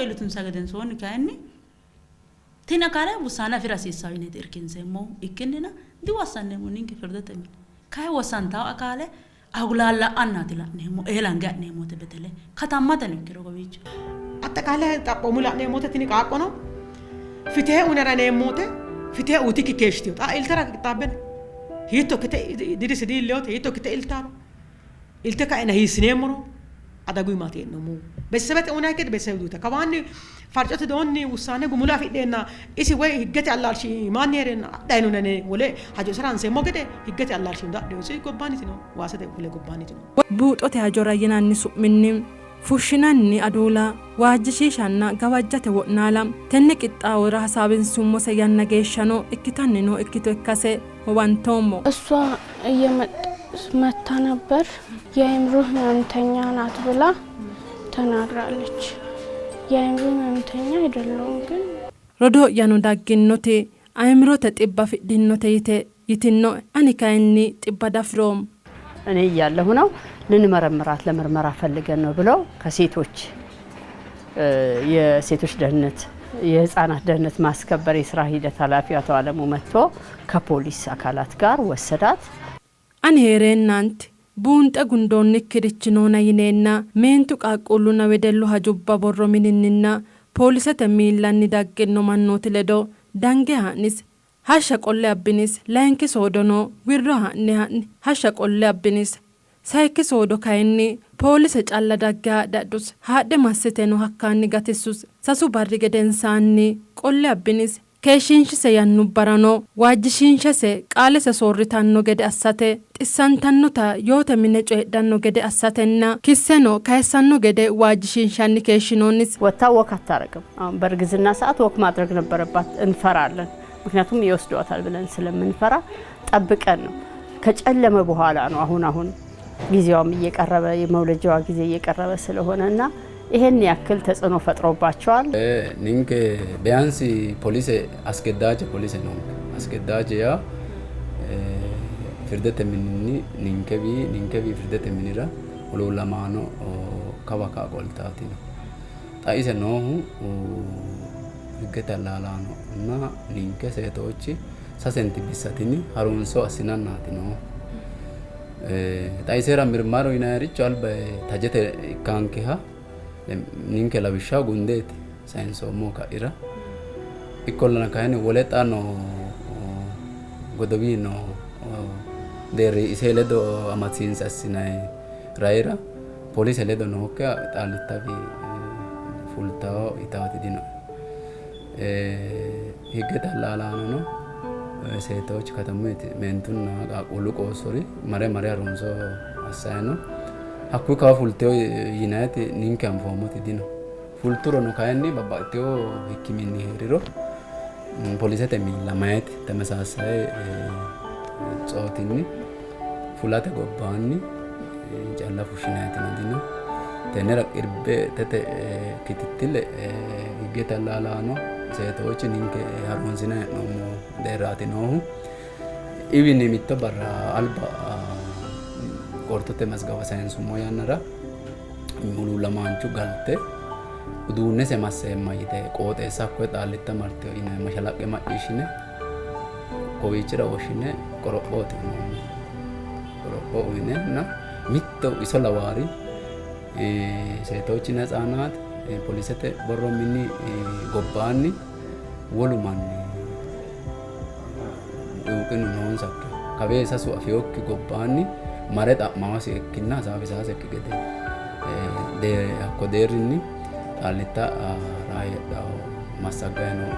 Iillitunsa gedensoonni kayinni tini akaale wussaane afira hasiissawo yineeti irkinseemmohu ikkinnina diwassanneemmo ninke firdete mine. Kayi wossantawo akaale agulaalla''annaati la'neemmo eelange ha'neemmote betele katammateno ikkiro kowiicho. አጠቃላይ xaphoomu la'neemmote tini qaaqqono fitee uyinara yineemmote fitee uyitikki keeshshitino. Xa iltara qixxaabbe no. Hiitto ikkite dirise diilleyote hiitto ikkite iltaaro ilte ka'ena hiissineemmoro adagu iimaati hee'noommohu. Beetesebete uyinayikki gede beetesebe diuyitawo. Kawaanni farcote widoonni wussaane gumula afidheenna isi woy higgete allaalshi iimaanni hee'reenna adhayino yine wole hajo isera hanseemmo gede higgete allaalshi hunda adhino. Isi gobbaanniti no, waasete fule gobbaanniti no. Buuxote hajora yinanni su'minni fushshinanni aduula waajjishiishanna gawajjate wo'naala tenne qixxaawora hasaawinsummose yanna geeshshano ikkitanni noo ikkito ikkase huwantoommo. እሷ መታ ነበር የአእምሮ ህመምተኛ ናት ብላ ተናግራለች። የአእምሮ ህመምተኛ አይደለሁም ግን Rodoo'yano dagginoti ayimirote xibba afidhinote yite yitinnoe, ani kayinni xibba diafi'roommo. እኔ እያለሁ ነው ልንመረምራት ለምርመራ ፈልገን ነው ብለው ከሴቶች የሴቶች ደህንነት የህፃናት ደህንነት ማስከበር የስራ ሂደት ኃላፊ አቶ አለሙ መጥቶ ከፖሊስ አካላት ጋር ወሰዳት። Ani hee'reennaanti buunxe gundoonnikkirichi noona yineenna meentu qaaqquullunna wedellu hajubba borro mininninna poolisete miillanni daggino mannooti ledo dange haa'nise. Hashsha qolle abbinise. Layinki soodono wirro haa'ne ha'ni. Hashsha qolle abbinise. Sayikki soodo kayinni poolise calla dagge haadhe hadhuse. Haadhe massiteno hakkaanni gatissuse. Sasu barri gedensaanni qolle abbinise. Keeshshiinshise yannubbarano waajjishiinshese qaalese soorritanno gede assate, xissantannota yoote mine coyidhanno gede assatenna kisseno kayissanno gede waajjishiinshanni keeshshinoonnise. ወጥታ ወክ አታረግም። አሁን በእርግዝና ሰዓት ወክ ማድረግ ነበረባት። እንፈራለን። ምክንያቱም ይወስዷታል ብለን ስለምንፈራ ጠብቀን ነው። ከጨለመ በኋላ ነው። አሁን አሁን ጊዜዋም እየቀረበ የመውለጃዋ ጊዜ እየቀረበ ስለሆነ እና ይሄን ያክል ተጽዕኖ ፈጥሮባቸዋል። Ninke ቢያንስ ፖሊስ አስገዳጅ ፖሊስ ነው። አስገዳጅ yaa firdete mininni ninkewi firdete minira huluullamaano kawa ka'a qoltaati no. Xa ise noohu higgete allaalaano na ninke seetochi sasenti bissa tini harunso assinannaati noohu. Xa isera mirmaru yinayiricho alba tajete ikkaankeha ninke lawishshaho gundeeti sayinsoommohu ka'ira. Ikkollana kayinni wole xa noo godowii noo deerri ise ledo amadisiinse assinayi raira polise ledo nookkiha xaalittawi fultawo yitaati dinoe. Higgete allaalaanono seetochi katamuyti meentunna qaaqquullu qoossori mare mare harunso assayi no. Hakkuyi kawa fulteyo yinayiti ninke anfoommoti dino. Fulturono kayinni babbaxxiteyo hikkiminni hee'riro polisete miilla mayiti ተመሳሳይ ጾtinni fulate gobbaanni calla fushshinayitino dino. Tennera qirbetete kitittile higgete allaalaano seetochi ninke harunsinayi hee'noommo deerraati noohu. Iwinni mitto barra alba qortote mazgaba sayinsummo yannara huluullamaanchu galte uduunnese masseemma yite qooxeessa hakkoye xaallitta marteyo yinayi mashalaqqe macciishshine kowiichira woshshine qorophooti uyinoonni. Qoropho uyineenna mitto iso lawaari seetochinna hitsaanaat polisete borro mini gobbaanni wolu manni iwuqinu noonsakkiha kawee sasu afiyokki gobbaanni mare xa'maasekkinna hasaawisaasekki gede hakko deerrinni xaallitta rayi heedhawo massaggayi noo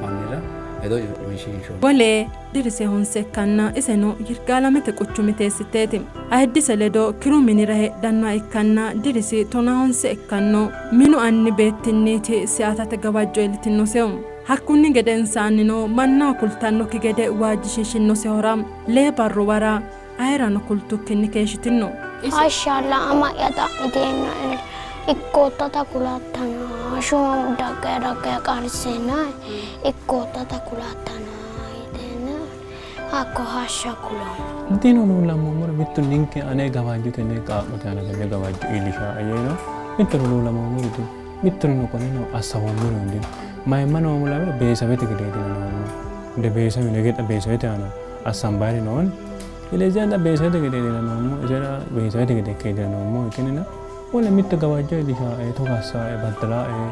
mannira hedo cu'mishiinshoonni. Wole dirise honse ikkanna iseno Yirgaalamete quchumi teessitteeti. Ayiddise ledo kiru minira heedhannoha ikkanna dirisi tonaa honse ikkanno. Minu anni beettinniiti siatate gawajjo iillitinosehu. Hakkunni gedensaannino mannaho kultannokki gede waajjishiishinosehura lee barruwara ayerano kultukkinni keeshshitino. Hashshalla ama'ya xa'miteennae ikkoottata kulattana shumamu dagge dagge qarriseennae ikkoottata kulattana yiteenna hakko hashsha kuloommo. Dino huluullammoommori mittu ninke ane gawajjotenni qaaqqote aana tenne gawajjo iillishaa yeeno mittu huluullamoommori dino. Mittorino qoleno assawoommorino dino. Mayimma noommo lawiro beesabete gedeeti noommo. እንደ beesawe ነገ beesawete aana assambaayiri nooni. ስለዚህ anda beesawete gedeeti noommo isera beesawete gede ikkeeti noommo ikkinnina wole mitte gawajjo iillishae togo assae baddalae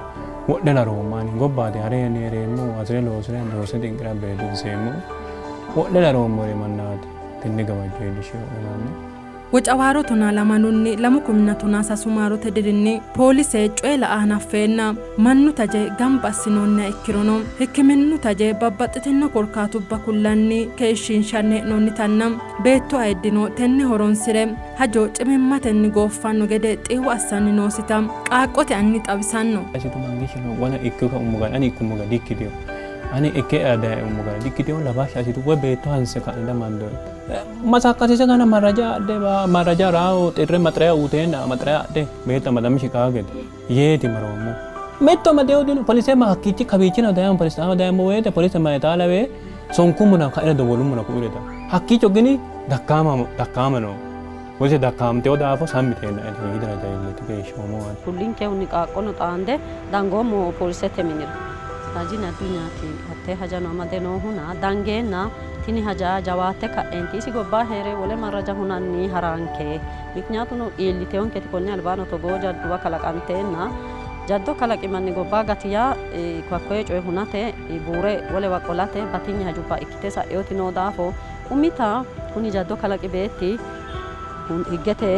wodhe laroommo ani gobbaati hare heereemmo hasire loosire loose xinqira beetinseemmo wodhe laroommore mannaati tenne gawajjo iillishinoe manni. Wocawaaro 12nni 2013 maarote dirinni poolise coye la''a hanaffeenna mannu taje gamba assinoonniha ikkirono hikkiminnu taje babbaxxitino korkaatubba kullanni keeshshiinshanni hee'noonnitanna beettu ayiddino tenne horonsi're hajo cimimmatenni gooffanno gede xiiwo assanni noosita qaaqqote anni xawisanno. Asitu mangishino wona ikkuka ummuga ani ikkummuga dikkitino ani ikke daye ummuga dikkitino labashsha asitu woy beetto hanse ka'ne damando masakkasise kana maraja adhe maraja raawo xirre maxiraya uuteenna maxiraya adhe beetto amadami shiqaa gede yeeti maroommo mitto amadeo dino polise ma hakkiichi kawiichino dayamo polise ama dayamo woyte polise mayitaalawe sonkummuna ka'ne dowwolummuna ku'ureta hakkiicho gini dakkaama dakkaama no polise dakkaamteo daafo sammiteenna eti daraja iillite keeshshoommo Kullinkehunni qaaqqono xaande dangoommo poolisete minira. Saajin Addunyaati hattee hajano amade noohuna dangeenna tini haja jawaatte ka'eenti isi gobbaa heere wole marraja hunanni haranke miknyaatuno iilliteyonketi konni albaano togoo jadduwa kalaqanteenna jaddo kalaqimanni gobbaa gatiya hakkoye coye hunate buure wolewa qolate batinye hajubba ikkite sa'eoti noo daafo umita kuni jaddo kalaqi beetti higgete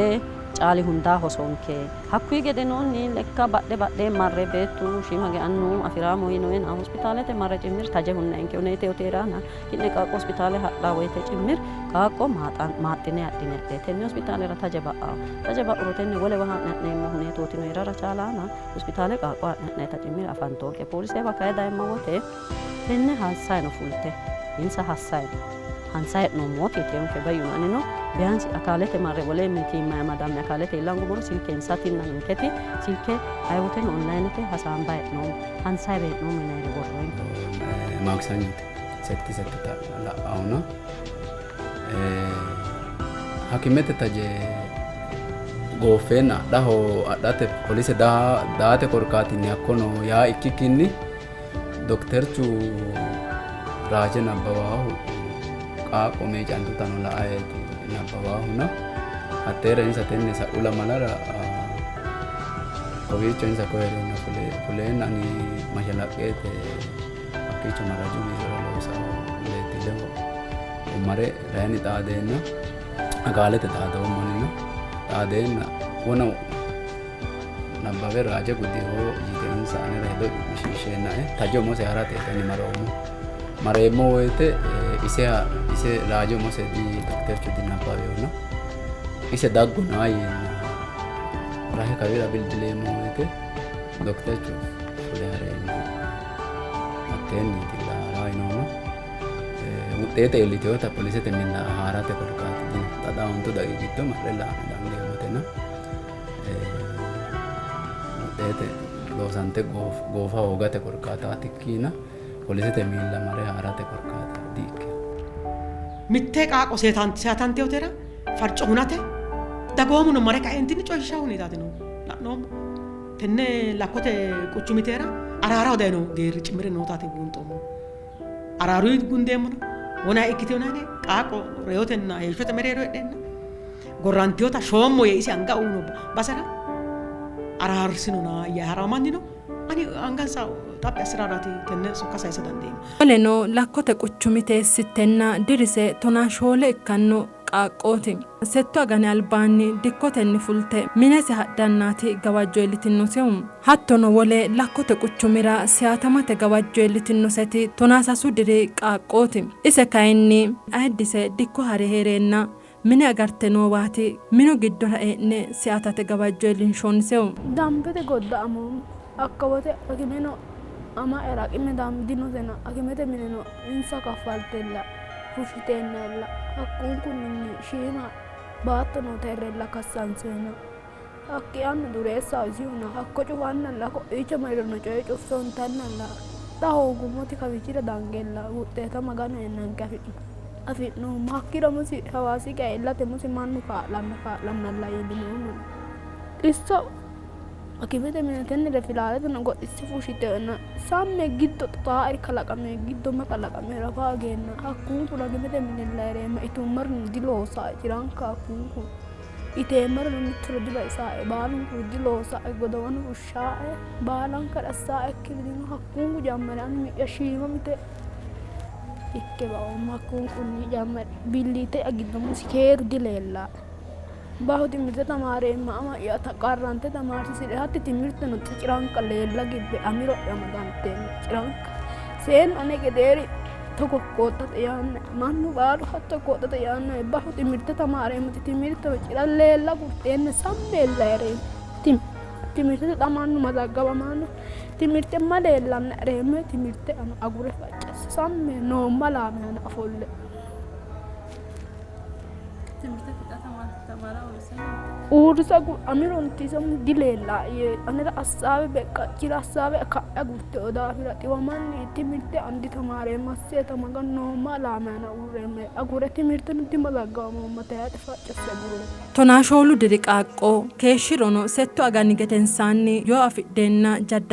caali hundaa hosonke hakkuyi gedenoonni lekka badhe badhe marre beettu shiima ge annu afiraamo yinoena hospitaalete marre cimmir taje hunnenke uneete uteerana ki'ne qaaqqo hospitaale hadha woyte cimmir qaaqqo maaxxine adhine adhe tenne hospitaalera taje ba'a taje ba'uro tenne wolewa haa'ne ha'neemmo huneetootino heerara chaalaana hospitaale qaaqqo haa'ne ha'nayita cimmir afantoonke poolisewa kaye dayimma wote tenne hassayino fulte insa hassayino hansa hee'noommooti yiteonke bayyuno anino ቢያንስ አካለተ ማረ ወለ ምቲማ ያማዳም አካለተ ኢላንጉ silke insatinna ninketi silke aywoten onlinete hasaamba hee'noommo hansayi hee'noommo yinayire worroonni. Maaksañote setti settita la'awuna hakimete taje gooffeenna adhaho adhate polise daate korkaatinni hakkono yaa ikkikkinni dokterchu raaje nabbawaahu qaaqqo meecantutano la'ayeeti nabbawaahuna hatteera insa tenne sa'u lamalara kowiicho insa kohereenna fuleenna ani mashalaqqeete hakkiicho maraju biirora loosawo beetti ledo mare rayini xaadeenna agaalete xaadoommonina xaadeenna wona nabbawe raaje gudihoo yite insa anera hedo cu'mishiishsheennae taje umose harateeti ani maroommo mareemmo woyte ise raaje umose di dokterchu dinabbawewona ise daggona yeenna rahe kawira bilbileemmo woyte dokterchu fule hareenna hatteenniiti raayinoona wuxxeete iilliteyoota polisete minna haarate korkaati dino xa xaawuntu dagi giddo marre la'ne dangeemmotena wuxxeete loosante goofa hoogate korkaataati ikkiina polisete miilla mare haarate korkaata di''ikkino. Mitte qaaqqo seetanteotera farco hunate dagoomuno mare kaentinni coyisha hunitaati no la'noommo. Tenne lakkote quchumiteera araaraho dayino geerri cimmire nootaati buunxoommo. Araaruyi gundeemmona wona ikkiteyo nane qaaqqo reyotenna heeshshote mereero heedheenna gorranteyota shoommo yee isi anga uyino basera araarsinona yee harawo mannino ani angansa xaphi assiraraati tenne sokka sayisa dandeemmo. Qoleno lakkote quchumi teessittenna dirise 14 ikkanno qaaqqooti. Settu agani albaanni dikkotenni fulte minese hadhannaati gawajjo iillitinosehu. Hattono wole lakkote quchumira seyaatamate gawajjo iillitinoseti 13 diri qaaqqooti. Ise kayinni ayiddise dikko hare hee'reenna mine agarte noowaati minu giddora e'ne seyaatate gawajjo iillinshoonnisehu. Dambete godda'amoommo. Hakka wote akimeno ama'yara akime dinosena akimete mineno insa kaffaltella fushshiteennalla hakkunkunninni shiima baatto noota hirrella kassansoyena hakki annu dureessaho isihuna hakko cufannalla ko'iicho marirono coye cuffe huntannalla xa hoogummoti kawiichira dangella wuxxeeta maganu eennanke afi'noommo hakkira musi hawaasi qae iillate musi mannu kaa'lanna kaa'lannalla iillinoommo. Xisso Akimete mine tennere filaaleteno goxisse fushshiteenna samme giddo xaaeri kalaqame giddo ma kalaqamero afa hoogeemma. Hakkunku akimete mine heereemma ituummarino diloosae ciranka hakkunku iteemmarino mittore dibaxisaae baalunkuri diloosae godowano fushshaae baalankare assaaekki dino hakkunku jammare anni'ya shiima mite ikke baoomma hakkunkunni jammare billiite'ya giddo keeru dileellaae. Bahu timirte tamaareemma ama'ya qarrante tamaarsiisidhe hatti timirteno ciranka leella gibbe amiro'ya amadanteenna ciranka seennu ane gedeeri togo koottate yaanna mannu baalu hatto koottate yaanna bahu timirte tamaareemmati timirteno cira leella gurteenna sammeella heereemma timirtete xa mannu mazaggabamanno timirte ma leellanna ereemme timirte ano agure faccasse samme noomma laame ana ofolle. Uurrisa amironti dileellaa yee anera assaawe beqqa cira assaawe ka'e agurteo daafira xiwamanni timirte andi tamaareemma asseeta maganu noomma laame ana uurreemme agure timirteno dimazaggawamoomma tayixe faccasse agure. 14 diri qaaqqo keeshshirono settu agani gedensaanni yoo afidheenna jadda